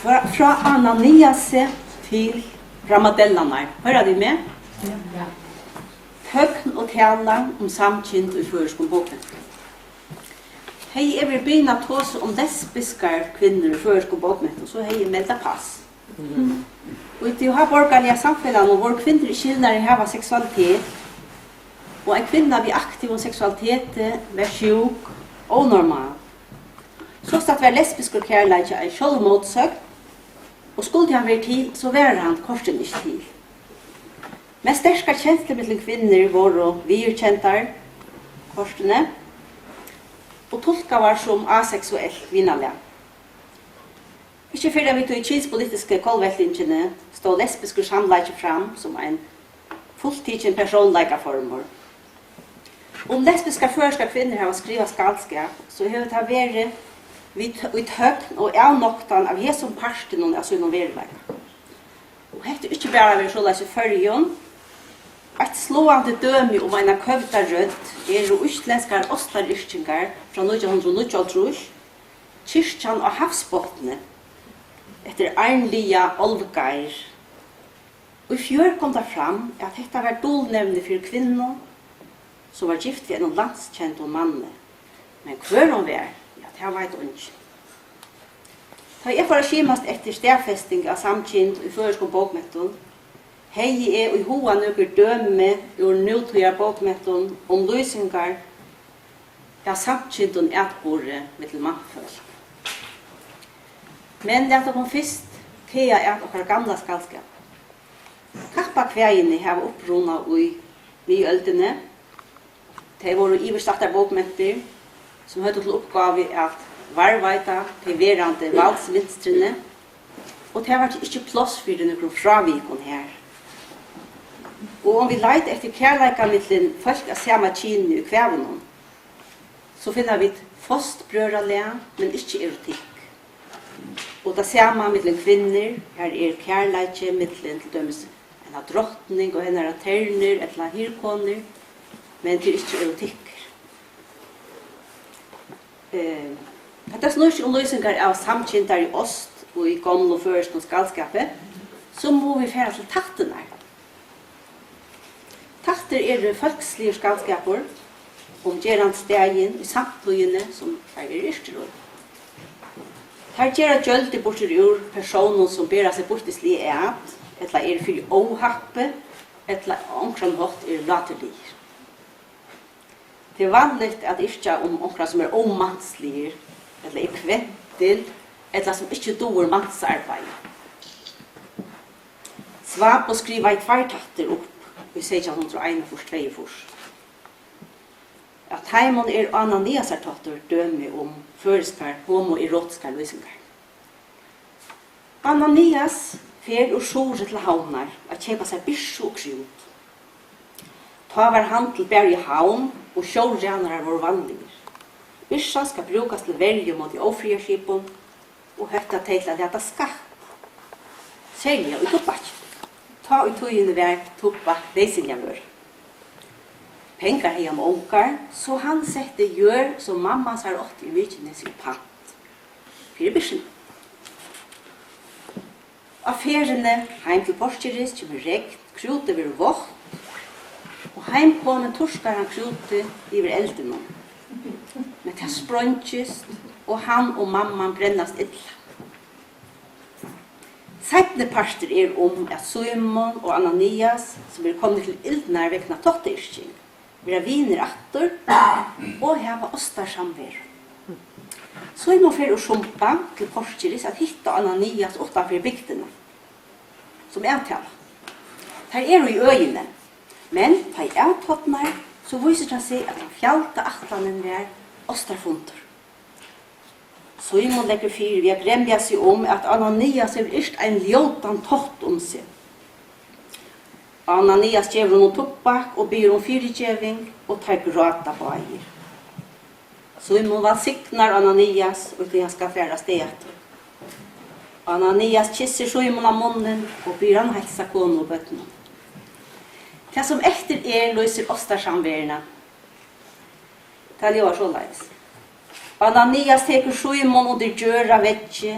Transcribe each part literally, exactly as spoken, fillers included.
Frá, frá Ananiasi til framadellarnar. Hoyra tit meg? Tøgn og tala um samkynd í føroyskum bókmentum. Hevði eg verið biðin at tosa um lesbiskar kvinnur í føroyskum bókmentum, so hevði eg meldað pass. Í tí háborgarliga samfelagnum vóru kvinnur ikki hildnar at hava seksualitet, og ein kvinna við aktivum seksualiteti var sjúk, ónormal. Sostatt var lesbiskur kærleiki ein sjálvmótsøgn, og skuldi hann verið til, so var hann kortini ikki til. Men sterkar kenslur millum kvinnur vóru viðurkendar kortini, og tulkaðar sum aseksuelt vinalag. Ikki fyrr enn við tí kynspolitisku kollveltingini stóð lesbiskur samleiki fram sum ein fulltikin persónleikaformur. Um lesbiskar føroyskar kvinnur hava skrivað skaldskap, so hevur tað verið við tø-, í tøgn og avnoktan av hesum partinum av sínum veruleika. Og hetta er ikki bara verið soleiðis í Føroyum. Eitt sláandi dømi um eina køvda rødd eru íslendskar ástaryrkingar frá nítjan hundrað og níggjuoghálvtrýss, Kirkjan á Havsbotni, eftir Arnlea Olgeir. Í fjør kom tað fram, at hetta var dulnevni fyri kvinnu, sum var gift við einum landskendum manni. Men hvør hon var, ja, tað veit eingin. Tá eg fór at skimast eftir staðfesting av samkynd í føroyskum bókmentum, hevði eg í huga nøkur dømi úr nútíðar bókmentum um lýsingar av samkyndum atburði millum mannfólk. Men lat okkum fyrst kaga at okkara gamla skaldskap. Kappakvæðini hava uppruna í miðøldini. Tey vóru yvirstættarbókmentir, sum høvdu til uppgávu at varðveita tey verandi valdsmynstrini, og tað var tí ikki pláss fyri nøkrum frávikum har. Og um vit leita eftir kærleika millum fólk av sama kyni í kvæðunum, so finna vit fostbrøðralag, men ikki erotikk. Og tað sama millum kvinnur, har er kærleiki millum til dømis eina drotning og hennara ternur ella hirðkonur, men tað er ikki erotikkur. Eh, hetta snýr seg um lýsingar av samkyndari ást í gomlum føroyskum skaldskapi, so mugu vit fara til tættirnar. Tættir eru fólksligur skaldskapur um gerandisdagin í samtíðini, sum teir eru yrktir í. Teir gera gjøldur burtur úr persónum, sum bera seg býttisliga at, ella eru fyri óhappi, ella á onkran hátt eru láturligir. Tað er vanligt at yrkja um onkran, sum er ómansligur, ella er kventil, ella sum ikki dugir mansarbeiði. Svabo skrivaði tveir tættir upp í seytjan hundrað og einogfýrs tveyogfýrs. Av teimum er Ananiasartáttur dømi um føroyskar homoerotiskar lýsingar. Ananias fer úr Suðuroy til Havnar at keypa sær byrsu og krút. Tá var handil bara í Havn, og sjórænarar vóru vanligir. Byrsan skal brúkast til verju móti ófriðarskipum, og hótta tey til at lata skatt, serliga í tubbaki. Tá í tíðini var tubbak neyðsynliga vøra. Pengar hevði hann ongar, so hann setti jørð, sum mamma hansara átti í Mykinesi, í pant fyri byrsuna. Á ferðini heim til Porkeris kemur regn, krútið verður vátt, og heimkomin turkar hann krútið yvir eldinum. Men tað spreingist, og hann og mamman brennast illa. Seinni partur er um, at Símun og Ananias, sum eru komnir til ildar vegna táttayrking, verða vinir aftur og hava ástarsamveru. Símun fer úr Sumba til Porkeris at hitta Ananias uttanfyri bygdina, sum avtalað. Teir eru í øðini, men tá ið avtornar, so vísir tað seg, at tann fjalda ætlanin var ástarfundur. Símun leggur fyri við at gremja seg um, at Ananias hevur yrkt ein ljótan tátt um seg. Ananias gevur honum tubbak og biður um fyrigeving, og teir gráta báðir. Símun vælsignar Ananias, og tí hann skal fara avstað aftur. Ananias kyssir Símun á munnin og biður hann heilsa konu og børnum. Tað, sum eftir er, lýsir ástarsamveruna. Tað ljóðar soleiðis. Ananias tekur Símun undir gjóra veggi,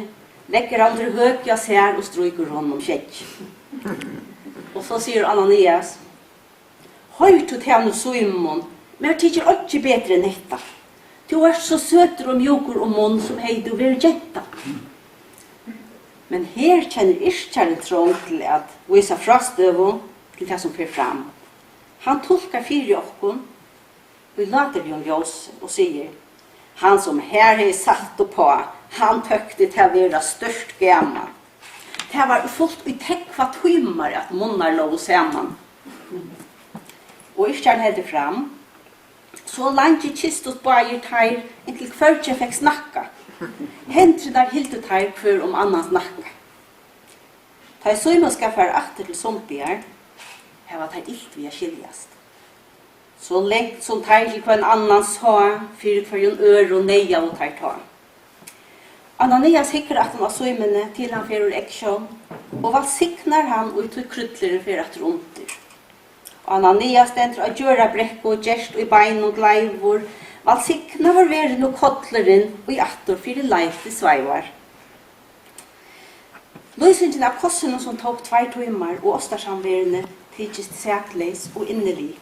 Leggur hann undir høkuna á sær og strýkur honum um skeggið. Og so sigur Ananias: Hoyr tú tað nú, Símun, mær tykir einki betri enn hetta. Tú ert so søtur og mjúkur um munn, sum hevði tú verið genta. Men her kennir yrkjarin trong til at vísa frástøðu til tað, sum fer fram. Hann tulkar fyri okkum í láturligum ljósi og sigur: Hann, sum har hevði sett uppá, hann tókti tað vera stórt gaman. Tað var í fult í tógva tímar, at munnar lógu saman. Og yrkjarin heldur fram: So leingi kystust báðir teir, inntil hvørgin fekk snakka. Hendurnar hildu teir hvør um annans nakka. Tá ið Símun skal fara aftur til Sumbiar, hava teir ilt við at skiljast. So langt sum teir til hvønn annan sá, fyri hvørjum øðrum neyðaðu teir tá. Ananias hyggur aftan á Símuni, til hann fer úr eygsjón, og vælsignar hann, í tí krúllurin fer aftur undir. Ananias stendur á Gjørðabrekku, gerst í beinum gleivur, vælsignaður veri nú kollurin, ið aftur fyri leiti sveivar. Lýsingin av kossinum, sum tók tveir tímar, og ástarsamveruni tykist sakleys og innilig,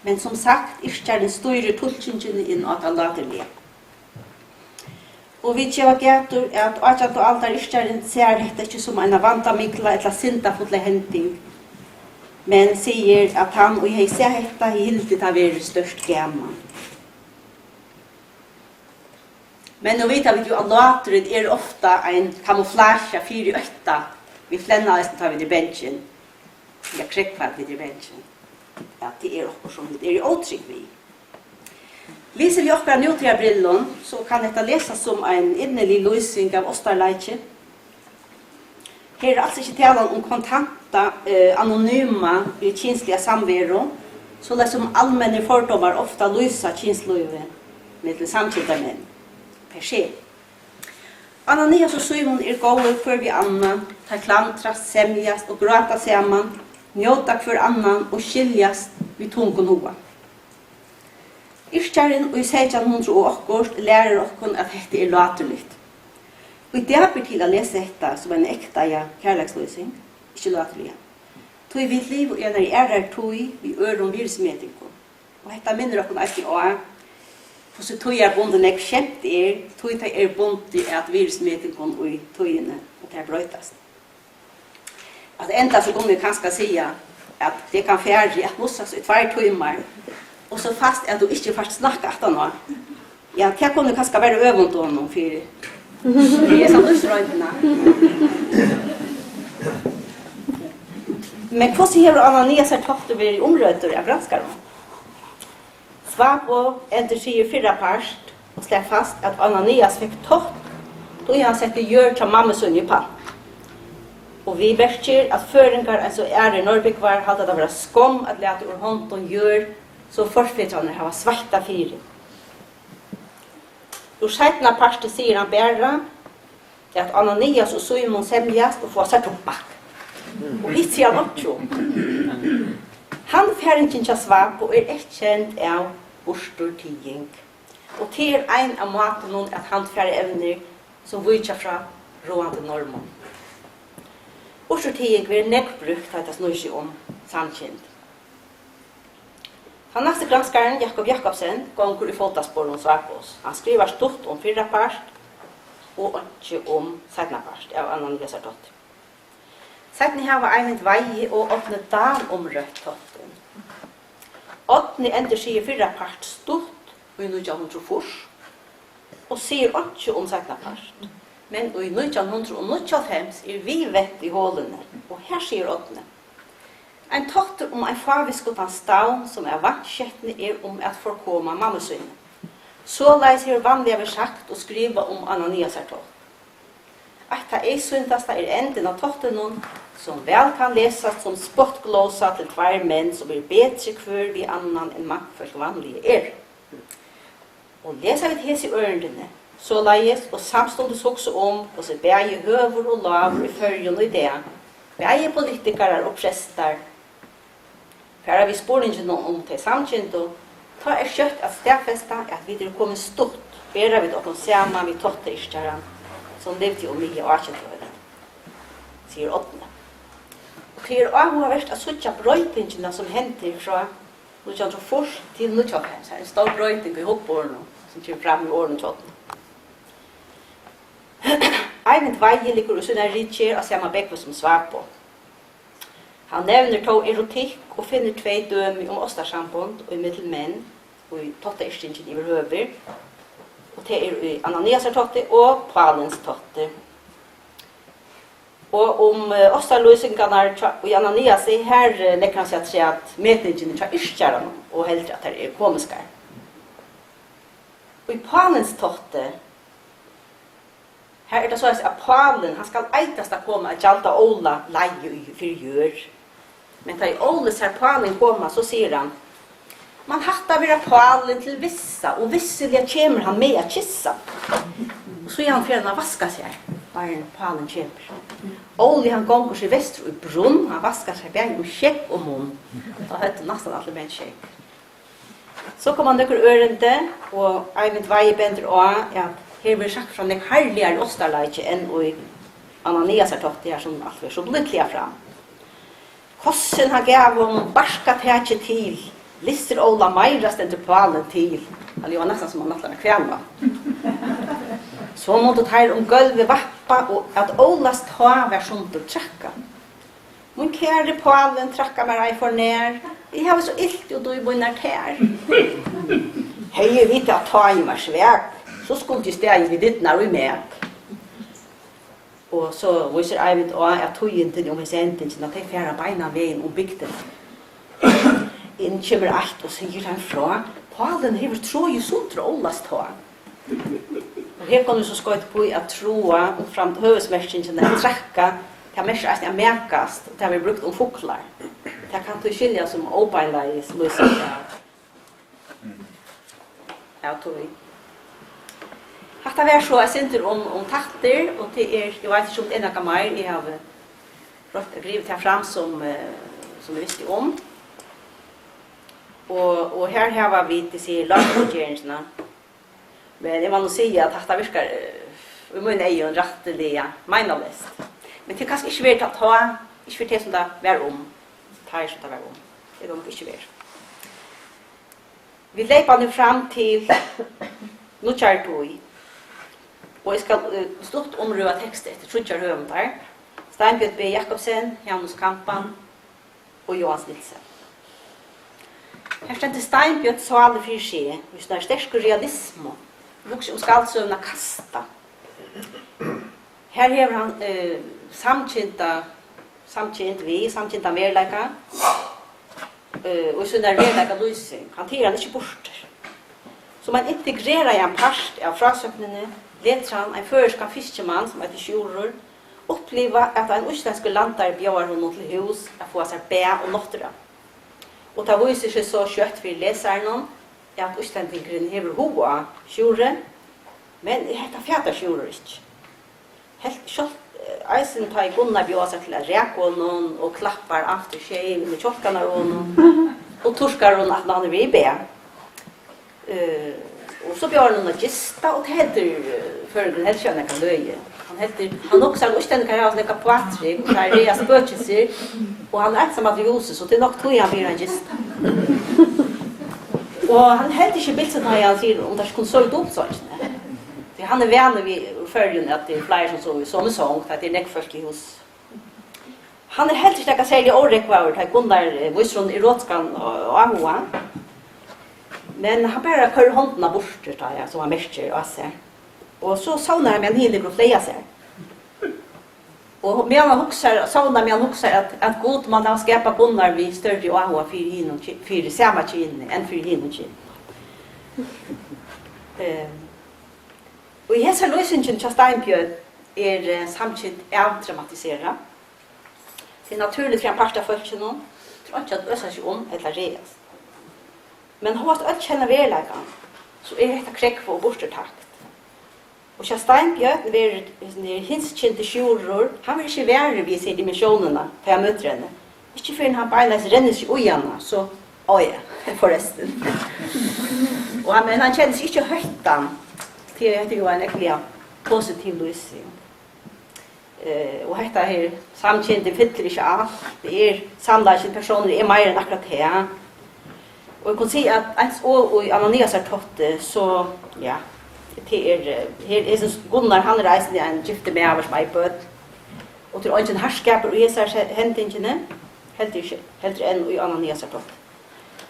men sum sagt, yrkjarin stýrir tulkingini inn á tað láturliga. Og vit geva gætur, at átjandu aldar yrkjarin sær hetta ikki sum eina vandamikla ella syndafulla hending, men sigur, at hann, ið hevði sæð hetta, hevði hildið tað verið stórt gaman. Men nú vita vit jú, at láturin er ofta ein kamuflasja fyri ótta. Vit flenna eisini, tá vit eru bangin. Ja, krógva, at vit eru bangin. Ja, tað er okkurt, sum vit eru ótrygg við. Lisið við okkara nútíðarbrillum, so kann hetta lesast sum ein innilig lýsing av ástarleiki. Her er als ikki talan um kontanta, eh, anonyma, eh, kynsliga samveru, soleiðis sum almennir fordómar ofta lýsa kynslívið millum samkyndar menn per se. Ananias og Símun eru góðir hvør við annan, teir klandrast, semjast og gráta saman, njóta hvør annan og skiljast við tungum huga. Yrkjarin í seytjan hundrað og okkurt lærir okkum, at hetta er láturligt. Í dag ber til at lesa hetta sum eina ektaða kærleikslýsing, ikki láturliga, tí vit liva í einari aðrari tíð við øðrum virðismetingum. Og hetta minnir okkum eisini á, hvussu tíðarbundið nógv skemt er, tí tað er bundið at virðismetingum í tíðini, og tær broytast. At enda so kunnu vit kanska siga, at tað kann fara at mussast í tveir tímar, og so fast at tú ikki fært snakka aftaná. Ja, tað kunnu kanska vera øvund honum fyri, fyri hesa lívsroyndina. Men hvussu hevur Ananiasar táttur verið umrøddur av granskarum? Svabo endursigur fyrra part og slær fast, at Ananias fekk tátt, tí hann setti jørð hjá mammu síni í pant. Og viðmerkir, at føroyingar, eins og aðrir norðbúgvar, halda tað vera skomm at lata úr hondum jørð, sum forfedrarnir hava sveittað fyri. Úr seinna parti sigur hann bara, at Ananias og Símun semjast og fáa sær tobakk. Og hitt sigur hann einki um. Handfaringin hjá Svabo er eyðkend av burturtiging. Og tað er ein av mátunum at handfara evnir, sum víkja frá ráðandi normum. Burturtiging verður nógv brúkt, tá tað snýr seg um samkynd. Tann næsti granskarin, Jakob Jakobsen, gongur í fótasporum Svabos. Hann skrivar stutt um fyrra part og einki um seinna part av Ananiasar tátti. Seinni hava Eivind Weihe og Árni Dahl umrøtt táttin. Árni endursigur fyrra part stutt í nítjan hundrað og fýrs og sigur einki um seinnapart. Men í nítjan hundrað og níggjuoghálvfems er viðvent í holuni, og her sigur Árni: Ein táttur um ein fáviskutan stavn, sum av vantskjetni er um at forkoma mammu síni. Soleiðis hevur vanliga verið sagt og skrivað um Ananiasar tátt. Eitt tað eyðsýndasta er endin á táttinum, sum væl kann lesast sum spottglosa til tveir menn, sum eru betri hvør við annan, enn mannfólk vanliga eru. Og lesa vit hesi ørindini soleiðis og samstundis hugsa um, hvussu bæði høgur og lágur í Føroyum í dag, bæði politikarar og prestar, fara við spurninginum um tey samkyndu, tá er skjótt at staðfesta, at vit eru komin stutt, bera vit okkum saman við táttayrkjaran, sum livdi um miðja átjandu øld, sigur Árni. Og tað er áhugavert at síggja broytingina, sum hendi frá nítjan hundrað og fýrs til níggjuoghálvfems. Ein stór broyting í hugburðinum, sum kemur fram í orðum hjá Árna. Eivind Weihe liggur í síni ritgerð á sama bógvi sum Svabo. Hann nevnir tó erotikk og finnur tvey dømi um ástarsambond ímillum menn í Tottayrkingini yvirhøvur, og tað er í Ananiasar Totti og Pálins Totti. Og um, eh, ástarlýsingarnar hjá, í Ananiasi, har, eh, leggur hann seg afturat metingini hjá yrkjaranum og heldur, at tær eru komiskar. Í Pálins Totti, har er tað soleiðis, at Pálin, hann skal eitast at koma at gjalda Óla leigu í, fyri jørð. Men tá ið Óli sær Pálin koma, so sigur hann: "Man hatta vera Pálin til vissa, og vissiliga kemur hann meg at kyssa." Og síðan fer hann at vaska sær, áðrenn Pálin kemur. Óli, hann gongur seg vestur í brunn, hann vaskar sær bæði um skegg og munn. Tá høvdu næstan allir menn skegg. So koma nøkur ørindi, og Eivind Weihe bendir á, at her verður sagt frá nógv harðligari ástarleiki enn í Ananiasar Totti, har sum alt fer so blídliga fram. Kossin hann gav honum barkatakið til, lystir Óla meira, stendur Pálin til. Hann ljóðar næstan sum hann ætlar at kvæla. So mundu teir um gólvið vappa, og at Ólas tá var sundur traðkað. Mín kæri Pálin traðkar mær ei for nær, eg havi so ilt út í mínar tær. Hevði eg vitað, at táin var svak, so skuldi eg staðið við dyrnar í mak. Og so vísir Eivind á, at tíðindini um hesa hendingina, tey fara beinan vegin um bygdina. Inn kemur eitt og sigur hann frá: "Pálin hevur troðið sundur Ólas tá." Og her kunnu vit so skoyta upp í, at troða, umframt høvuðsmerkingina at trakka, tað merkir eisini at makast, og tað verður brúkt um fuglar. Tað kann tí skiljast sum óbeinleiðis lýsing av, av tí. Hatta var so eitt sindur um, um tættir, og tað er, eg veit ikki, um tað er nakað meir, eg havi roynt at grivið tað fram, sum, eh, sum eg visti um. Og, og her hava vit, eg sigi, lagkundgeringina. Men eg má nú siga, at hatta virkar, eh, í mínum eygum rættiliga meinaleyst. Men tað er kanska ikki verið tá, tá, ikki fyri tað, sum tað var um. Tá er, sum tað var um. Tað er nokk ikki verið. Vit leypa nú fram til nýggjari tíð, og eg skal, eh, stutt umrøða tekst eftir tríggjar høvundar: Steinbjørn B. Jacobsen, Janus Kamban og Jóans Nielsen. Her stendur Steinbjørn sálig fyri seg, við sínari sterku realismu, hugsi um skaldsøguna Kasta. Her hevur hann, eh, samkynda, samkynd við, samkyndan veruleika, eh, og í sínari veruleikalýsing, hann tekur hann ikki burtur. Sum ein integreraðan part av frásøgnini letur hann ein føroyskan fiskimann, sum eitur Sjúrður, uppliva, at ein íslendskur landari bjóðar honum til hús at fáa sær bað og nátturða. Og tað vísir seg so skjótt fyri lesaranum, at íslendingurin hevur hug á Sjúrði, men hetta fatar Sjúrður ikki. Helt, sjálvt, eh, eisini tá ið Gunnar bjóðar seg til at raka honum og klappar aftur skeivt við kjálkarnar á honum og turkar honum, at hann er við í bað. Eh, og so bjóðar hann honum at gista, og tað heldur, eh, føroyingurin heldur ikki av nakað løgi. Hann heldur, hann hugsar, at íslendingar hava so nakað pátrúgv, og tað er ræða spøkilsir, og hann er einsamallur í húsi, so tað er nokk tí, hann biður hann gista. Og hann heldur ikki bilsin, tá hann sigur, um tað ikki kunnu sova í dupultsongini. Tí hann er vanur við, úr Føroyum, at tað eru fleiri sum sova í somu song, tá tað eru nógv fólk í húsi. Hann er heldur ikki nakað serliga órógvaður, tá Gunnar, eh, vísir honum erotiskan, eh, áhuga. Men hann bara koyrir hondina burtur, tá, ja, sum hann merkir á sær. Og so sovnar hann, meðan hin liggur og fleygar sær. Og meðan hann hugsar, sovnar, meðan hann hugsar, at, at Gud man hava skapað Gunnar við størri áhuga fyri hinum ky-, fyri sama kyni enn fyri hinum kyni. Eh, og í hesari lýsingini hjá Steinbjørn er, eh, samkynd avdramatiserað. Tað er natúrligt fyri ein part av fólkinum, tað er einki at øsa seg um ella ræðast. Men hóast øll kenna veruleikan, so er hetta krógvað og burturtagt. Og hjá Steinbjørn verður hesin her hinskynti Sjúrður, hann verður ikki varur við seg dimensiónina, tá hann møtir henni. Ikki fyrr enn hann beinleiðis rennir seg í hana, so, áh ja, forrestin. Og hann, men hann kennir seg ikki hóttan, tí hetta er jú ein ógvuliga Positiv lýsing. Eh, og hetta her samkyndi fyllir ikki alt. Tað er sannleikin, persónur er meira enn akkurát tað. Og eg kann siga, at eins og í Ananiasar tátti, so, ja, tað er, eh, her, hesin Gunnar, hann er eisini ein giftur maður sum eigur børn. Og tað er eingin harðskapur í hesari he-, hendingini, heldur ikki, heldur enn í Ananiasar tátti.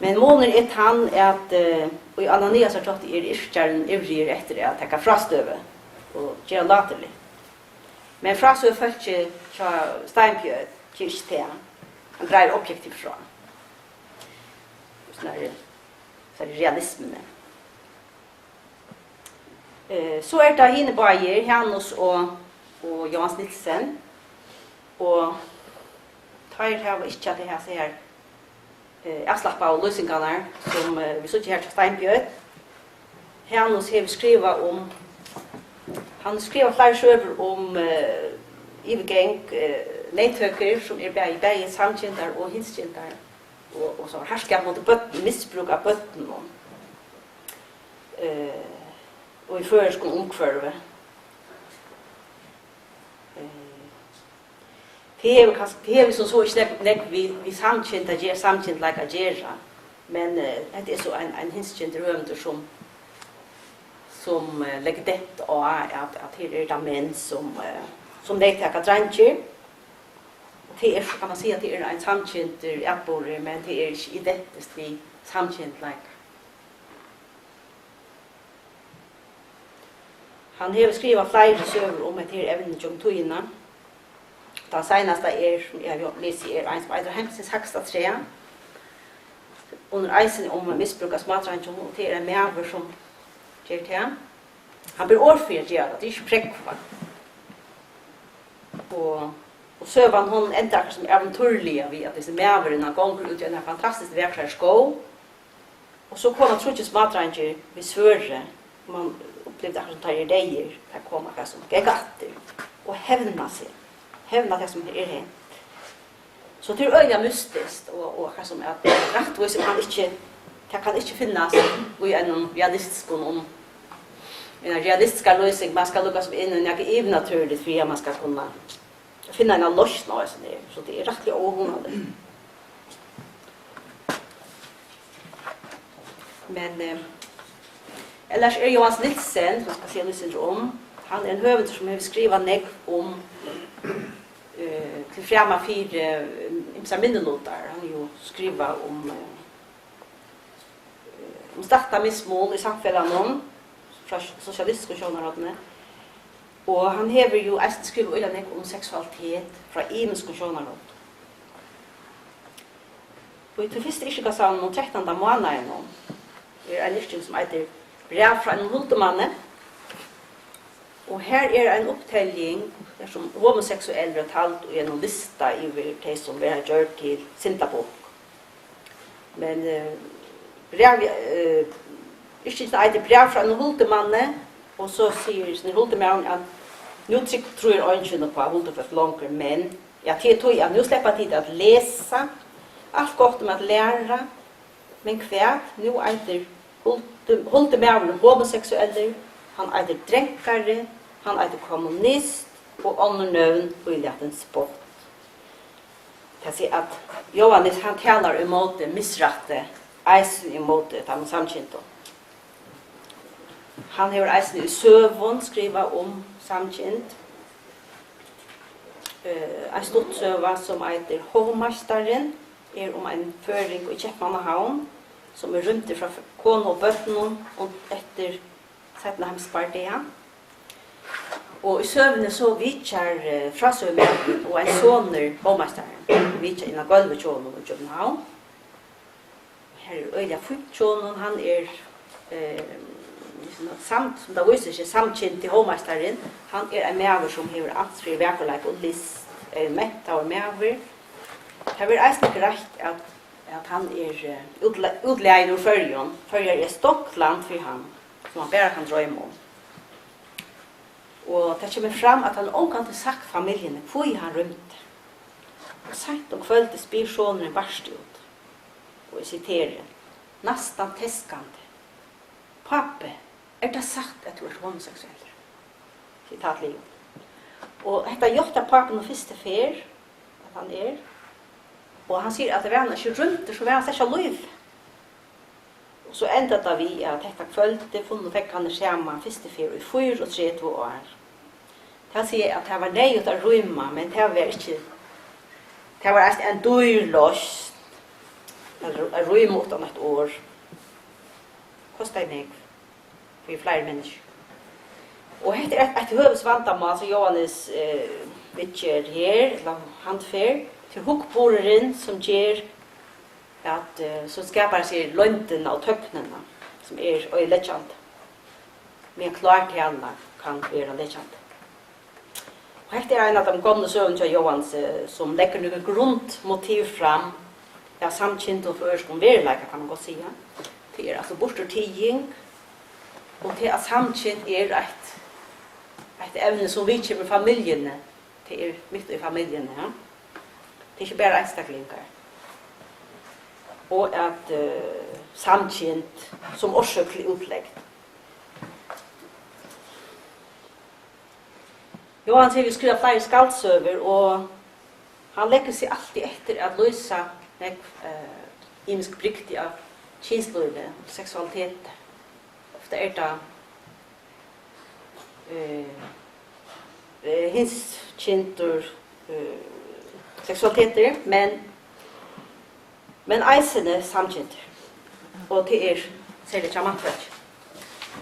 Men munur er tann, at, eh, í Ananiasar tátti er yrkjarin ivrigur eftir at taka frástøðu og gera láturligt. Men frásøgufólkið hjá Steinbjørn ger ikki tað. Hann greiðir objektivt frá. Snarari, snarari realismuni. Eh, so er tað hini báðir, Hanus og, og Jóans Nielsen. Og teir hava ikki at hesa her, eh, avslappaðu lýsingarnar, sum, eh, vit síggja her hjá Steinbjørn. Hanus hevur skrivað um, hann skrivar fleiri søgur um, eh, yvirgang, eh, neyðtøkur, sum er bæði, bæði samkyndar og hinskyndar, og, og so harðskap móti børn, misbrúk av børnum, eh, og í føroyskum umhvørvi. Eh, tað hevur kanska, tað hevur sum so ikki nógv, nógv við, við samkynd at gera, samkyndleika at gera, men, eh, hetta er so ein, ein hinskyndur høvundur, sum, sum, eh, leggur dent á, at, at her eru tað menn, sum, eh, sum neyðtaka dreingir. Og tað er, so kann man siga, at tað er ein samkyndur atburður, men tað er ikki identiskt við samkyndleika. Hann hevur skrivað fleiri søgur um hetta her evni gjøgnum tíðina. Tann seinasta er, sum eg havi lisið, er ein, sum eitur Heimsins hægsta træ. Hon er eisini um misbrúk av smádreingjum, og tað er ein maður, sum ger tað. Hann ber orð fyri at gera tað, tað er ikki prógvað. Og, og søgan, hon endar akkurát sum ævintýrliga við, at hesin maðurin, hann gongur út í ein fantastiskt vakran skóg, og so koma tríggir smádreingir við svørði, og mann upplivdi akkurát sum teir eru deyðir, teir koma akkurát sum ganga aftur og hevna seg, hevna tað sum er hent. So tað er øgiliga mystiskt, og, og akkurát sum at rættvísi kann ikki, tað kann ikki finnast í einum realistiskum, um, eina realistiska lýsing, mann skal lukka seg inn í nakað yvirnatúrligt fyri at mann skal kunna finna eina loysn á hesum her, so tað er rættiliga óhugnaligt. Men, eh, ellers er Jóhannes Nielsen, sum eg skal siga eitt sindur um, hann er ein høvundur, sum hevur skrivað nógv um, eh, til frama fyri, eh, ymsar minnilutar. Hann hevur jú skrivað um, eh, um stættamismun í samfelagnum, frá sosialistiskum sjónarhorni. Og hann hevur jú eisini skrivað øgiliga nógv um seksualitet frá ymiskum sjónarhornum. Og í tí fyrsta yrkingasavninum, trettanda mánaðinum, er ein yrking, sum eitur Bræv frá einum huldumanni. Og her er ein uppteljing, har sum homoseksuell verða tald í einum lista yvir tey, sum verða gjørd til syndabukk. Men, eh, bræv, eh, yrkingin eitur Bræv frá einum huldumanni, og so sigur hesin huldumaðurin, at nú trúgv-, trýr eingin upp á huldufólk longur, men, ja, tað er tí, at nú sleppa tit at lesa, alt gott um at læra, men hvat, nú eitur huldu-, huldumaðurin homoseksuellur, hann eitur drenkari, hann eitur kommunist, og onnur nøvn, ílatin spott. Tað sigur, at Jóhannes, hann talar ímóti misrætti, eisini ímóti teimum samkyndu. Hann hevur eisini í søgum skrivað um samkynd. Eh, ein stuttsøga, sum eitur Hovmeistarin, er um ein føroying í Keypmannahavn, sum er rýmdur frá f-, konu og børnum, og eftir seinna heimsbardaga. Og í søguni so vitjar, eh, frásøgumaðurin og ein sonur hovmeistaran vitja inn á gólvið hjá honum í København. Her er øgiliga fínt hjá honum. Hann er, eh, sam-, sum tað vísir seg, samkyndi hovmeistarin. Hann er ein maður, sum hevur ans fyri vakurleika og list, er mentaður maður. Tað verður eisini greitt, at, at hann er, eh, útle-, útlagin úr Føroyum. Føroyar er eitt stongt land fyri hann, sum hann bara kann droyma um. Og tað kemur fram, at hann ongantíð sagt familjuni, hví hann rýmdi. Seint um kvøldið spyr sonurin bart út, og eg siteri, næstan teskandi: "Pápi, er tað satt, at tú ert homoseksuellur?" í Tatlíð. Og hetta játtar pápin nú fyrstu ferð, at hann er. Og hann sigur, at var hann ikki rýmdur, so var hann slett ikki á lívi. Og so endar tað við, at hetta kvøldið funnu feðgarnir saman fyrstu ferð í fýra og tretivu ár. Tað sigur, at tað var neyðugt at rýma, men tað var ikki, tað var eisini ein dýr loysn at, at rýma uttan eitt orð. Kostaði nógv fyri fleiri menniskju. Og hetta er eitt, eitt høvuðsvandamál, sum Jóhannes, eh, viðger her, ella handfer, til hugburðurin, sum ger at, eh, sum skapar seg loyndina og tøgnina, sum er oyðileggjandi. Men klár tala kann vera leggjandi. Og hetta er ein av teimum gomlu søgum hjá Jóhannes, eh, sum leggur nøkur grundmotiv fram av samkyndum føroyskum veruleika, kann man gott siga. Tað er altso burturtiging, og tað at samkynd er eitt, eitt evni, sum viðkemur familjuni. Tað er mitt í familjuni, ja. Tað er ikki bara einstaklingar. Og at, eh, samkynd sum orsøk til útlegd. Jóhannes hevur skrivað fleiri skaldsøgur, og hann leggur seg altíð eftir at lýsa nógv, eh, ymisk brigdi av kynslívi og seksualiteti. Ofta er tað, eh, eh, hinskyndur, eh, seksualitetur, men, men eisini samkyndur. Og tað er serliga hjá mannfólki,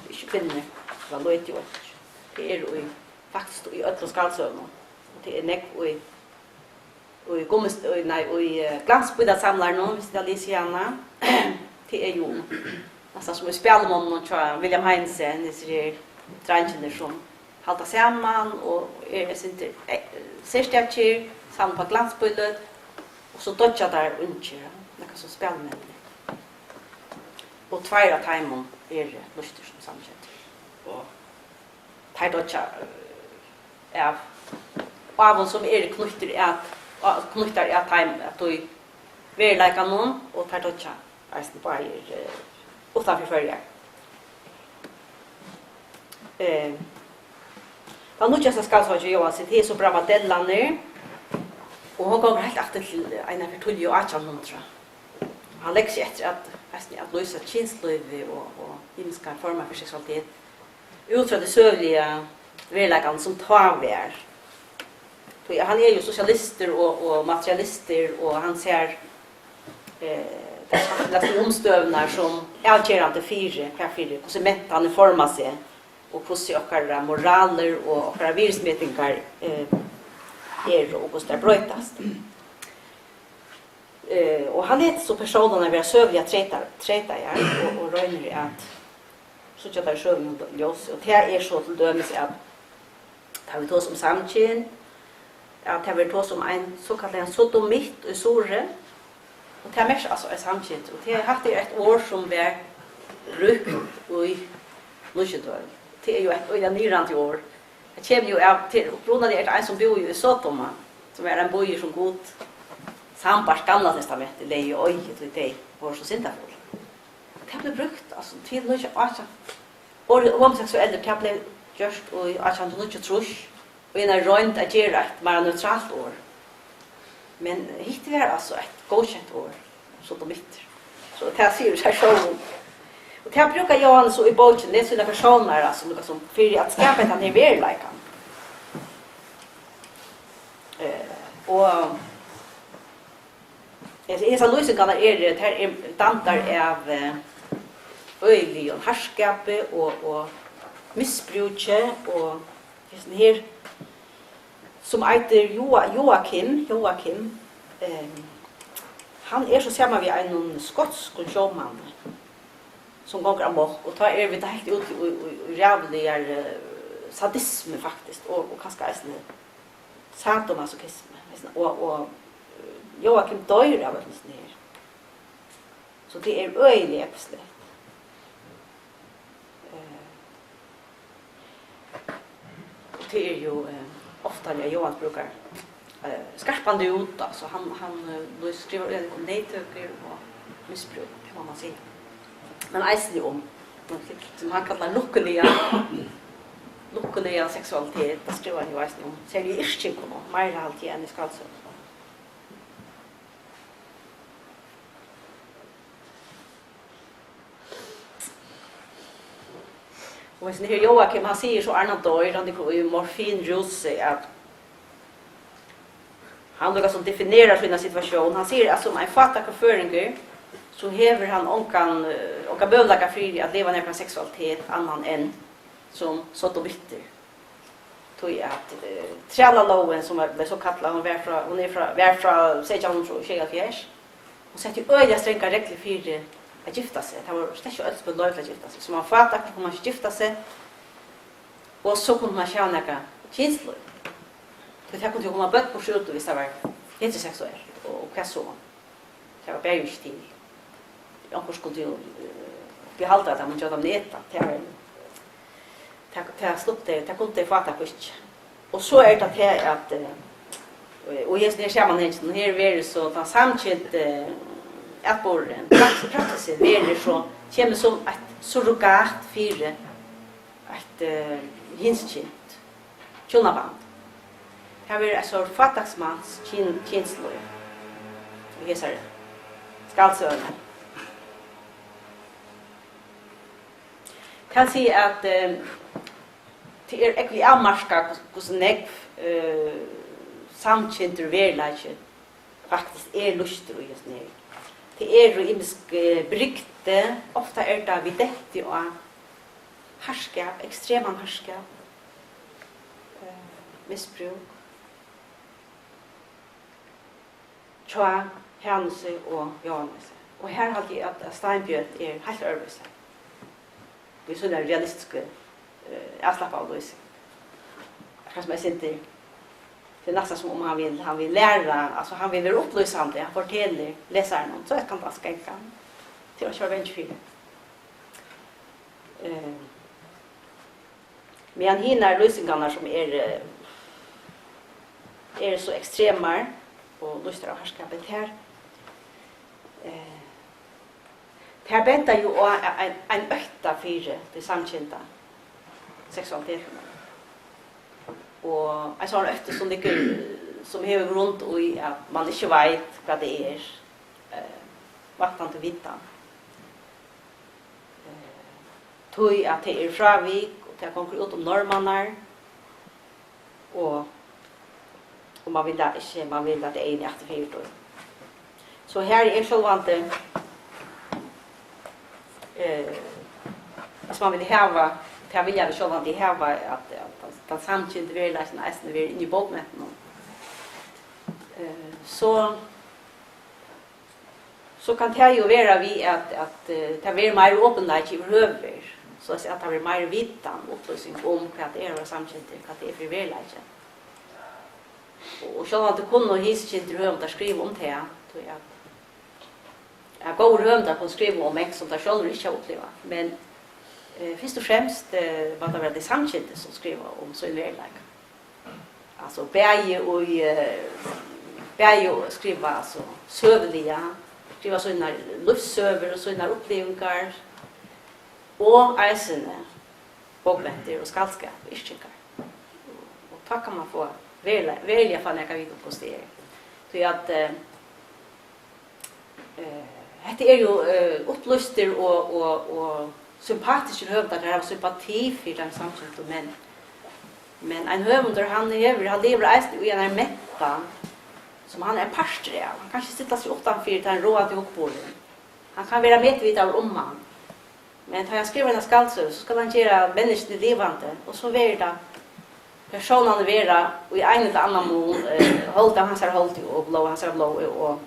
ikki kvinnur, ella lítið og einki. Tað er í, faktiskt í øllum skaldsøgunum. Og tað er nógv í, í gummist-, í, nei, í, eh, glansbílætsamlaranum, viss tit hava lisið hana. Tað er jú næstan sum í Spælimonnunum hjá William Heinesen, hesir her dreingirnir sum halda saman og eru eitt sindur, eh, serstakir, saman upp á glansbílæt, og so doyggja teir ungir, ja, nakað sum spælimenninir. Og tveir av teimum eru lýstir sum samkyndir. Og teir doyggja, eh, av ávum, sum eru knýttir at, á-, knýttar at teim, at í veruleikanum, og teir doyggja eisini báðir, eh, uttan fyri Føroyar. Eh, tann nýggjasta skaldsøgan hjá Jóhannes, tað er so Brahmadellarnir, og hon gongur heilt aftur til eina ferð tíðliga átjan hundrað. Hann leggur seg eftir at, eisini at lýsa kynslívi og, og ymiskar formar fyri seksualitet, út frá tí søguliga veruleikanum, sum tá var. Tí hann er jú sosialistur og, og materialistur, og hann sær, eh, tær samfelagsligu umstøðurnar sum avgerandi fyri, hvat fyri, hvussu mentanir forma seg, og hvussu okkara moralir og okkara virðismetingar, eh, eru, og hvussu tær broytast. Eh, og hann letur so persónarnar vera søguliga treytar-, treytaðar og, og roynir at síggja tær í søguligum ljósi. Og tað er so til dømis, at tá vit tosa um samkynd, at tað verður tosað um ein sokallaðan sodomitt í Suðuroy, og tað merkir altso ein samkynd. Og tað, hatta er eitt orð, sum var brúkt í nýggju øld. Tað er jú eitt øgiliga niðrandi orð. Tað kemur jú av, til, upprunaliga er tað ein, sum búði í Sodoma, sum var ein býur, sum Gud sambært Gamla Testamentið legði í oyði, tí tey vóru so syndafull. Tað bleiv brúkt, altso, til nítjan, átjan, orðið homoseksuellur, tað bleiv gjørt í átjan hundrað og níggjuogtrýss, og ein roynd at gera eitt meira neutralt orð. Men hitt var altso eitt góðkent orð, sodomittur. So tað sigur seg sjálvt. Og tað brúkar Jóhannes so í bókini, sínar persónar, altso, nakað sum fyri at skapa hendan her veruleikan. Eh, og, eh, hesar lýsingarnar eru, tær eru dámdar av, eh, øgiligum harðskapi og, og misbrúki, og hesin her, sum eitur Joa-, Joakim, Joakim, ehm, hann er so saman við einum skotskum sjómanni, sum gongur amok, og tá eru vit heilt úti í, í, í ræðuligari, eh, sadismu, faktiskt, og, og kanska eisini sadomasochismu, veitst tú, og, og, eh, Joakim doyr av øllum hesum her. So tað er øgiliga ógvusligt. Eh, og tað er jú, eh, ofta, at Jóhannes brúkar, eh, skarpan lút, altso, hann, hann, eh, nú skrivar øgiliga um neyðtøkur og misbrúk, tað má man siga. Men eisini um, sum hann kallar, lukkuliga lukkuligan seksualitet, tað skrivar hann jú eisini um, serliga í yrkingum, og meira haldi eg enn í skaldsøgum. Og hesin her Jóakim, hann sigur so, áðrenn hann doyr, hann liggur í morfinrúsi, at hann líka sum definerar sína situatión. Hann sigur, at sum ein fátækur føroyingur, so hevur hann ongan, eh, ongan møguleika fyri at liva nakran seksualitet annan enn sum sodomittur. Tí at, eh, trælalógin, sum var, bleiv so kallað, hon var frá, hon er frá, var frá seytjan hundrað og sjeyoghálvfjerðs. Hon setti øgiliga strangar reglur fyri at gifta seg. Tað var slett ikki øll, sum høvdu loyvi til at gifta seg. Sum var fátæk, kundi man ikki gifta seg. Og so kundi man ikki hava nakað kynslív. Tí tað kundi jo koma børn burtur úti, viss tað var heteroseksuelt. Og, og hvat so? Tað var bara ikki til. Onkur skuldi jo, eh, behalda, at tað man gjóta neta. Tað var, tað, tað sluppu tey, tað kundu tey fátæku ikki. Og so er tað tað, at, eh, og í hesum her samanhanginum her verður so tann samkynti, eh, atburðurin, praks-, praksisin verður so, kemur sum eitt surrogat fyri eitt, eh, hinskynt hjúnaband. Tað verður eitt sort fátæksmans kyn-, kynslív í hesari skaldsøguni. Tað vil siga, at, eh, tað er ógvuliga avmarkað, hvussu, hvussu nógv, eh, samkyndur veruleiki faktiskt er lýstur í hesum her. Tað eru ymisk, eh, brigdi, ofta er tað við denti á harðskap, ekstreman harðskap, eh, misbrúk. Hjá Hanusi og Jóhannesi. Og her haldi eg, at, at Steinbjørn er heilt øðrvísi. Við sína realistisku, eh, avslappaðu lýsing. Kanska mest sindur, tað er næstan sum um hann vil, hann vil læra, altso, hann vil vera upplýsandi, hann fortelur lesaranum, so kann tað ganga. Tað er ikki at vera bangin fyri. Eh, Meðan hinar lýsingarnar, sum eru, eru so ekstremar og lýstar av harðskapi, tær, eh, tær benda jú á ein, ein ótta fyri tí samkynda seksualitetinum. Og ein sånn ótti, sum liggur, sum hevur grund í, at man ikki veit, hvat tað er, eh, vantandi vitan. Eh, tí at tað eru frávik, og tað gongur út um normarnar, og, og man vil tað ikki, man vil at eyguni aftur fyri tí. So her er sjálvandi, eh, hvis man vil hava, tað vilja vit sjálvandi hava, at, at, at tann samkyndi veruleikin eisini verður inni í bókmentunum. Eh, so, So kann tað jú vera við, at, at, eh, tað verður meiri opinleiki yvirhøvur, so at, at tað verður meiri vitan, upplýsing um, hvat er at vera samkyndur, hvat tað er fyri veruleiki. Og, og sjálvandi kunnu hinskyndir høvundar skriva um tað, tí at, at góðir høvundar kunnu skriva um mangt, sum teir sjálvir ikki hava upplivað. Men, eh, fyrst og fremst, eh, má tað vera tey samkyndu, sum skriva um sín veruleika. Altso, bæði í, eh, bæði skriva, altso, søguliga, skriva sínar lívssøgur og sínar upplivingar, og eisini bókmentir og skaldskap og yrkingar. Og tá kann man fáa veruliga, veruliga fáa nakað at vita um, hvussu tað er. Tí at, eh, Eh, hetta er jú, eh, upplýstir og, og, og sympatiskir høvundar, teir hava sympati fyri teimum samkyndu, men, men ein høvundur, hann hevur, hann livir eisini í einari mentan, sum hann er ein partur av. Hann kann ikki stilla seg uttan fyri tann ráðandi hugburðin. Hann kann vera medvitaður um hann. Men tá hann skrivar eina skaldsøgu, so skal hann gera menniskjuni livandi, og so verður tað, persónarnir verða í ein ella annan mun, eh, hold av hansara holdi og blóð av hansara blóði og,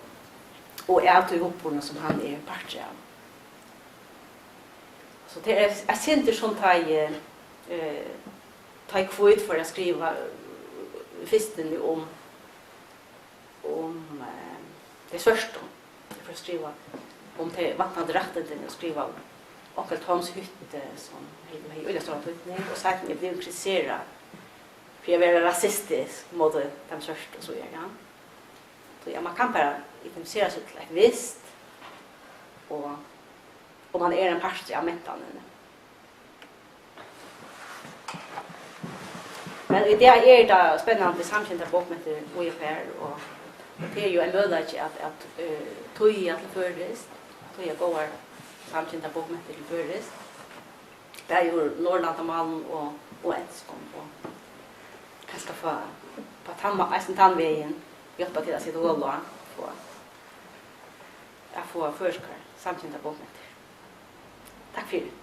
og av tí hugburðinum, sum hann er partur av. So tað er eitt sindur sum tá ið, eh, tá ið Hvít fór at skriva, eh, fyrstuni um um, eh, tey svørtu. Eg fór at skriva um tey vantandi rættindini og skriva um onkel Toms hytti, sum hevði, hevði øgiliga stóran týdning, og seinni er blivin kritiserað fyri at vera rasistisk móti teimum svørtu og so, ja. So, ja, man kann bara identifisera seg til eitt vist, og, og man er ein partur av mentanini. Men í dag er tað spennandi samkyndar bókmentir, og eg fær, og tað er jú ein møguleiki at, at uh, týða til føroyskt, týða góðar samkyndar bókmentir til føroyskt, bæði úr Norðurlandamálum og, og enskum, og kanska fáa, fáa tann, eisini tann vegin hjálpa til at seta hol á, fáa, at fáa føroyskar samkyndar bókmentir. Takk fyri.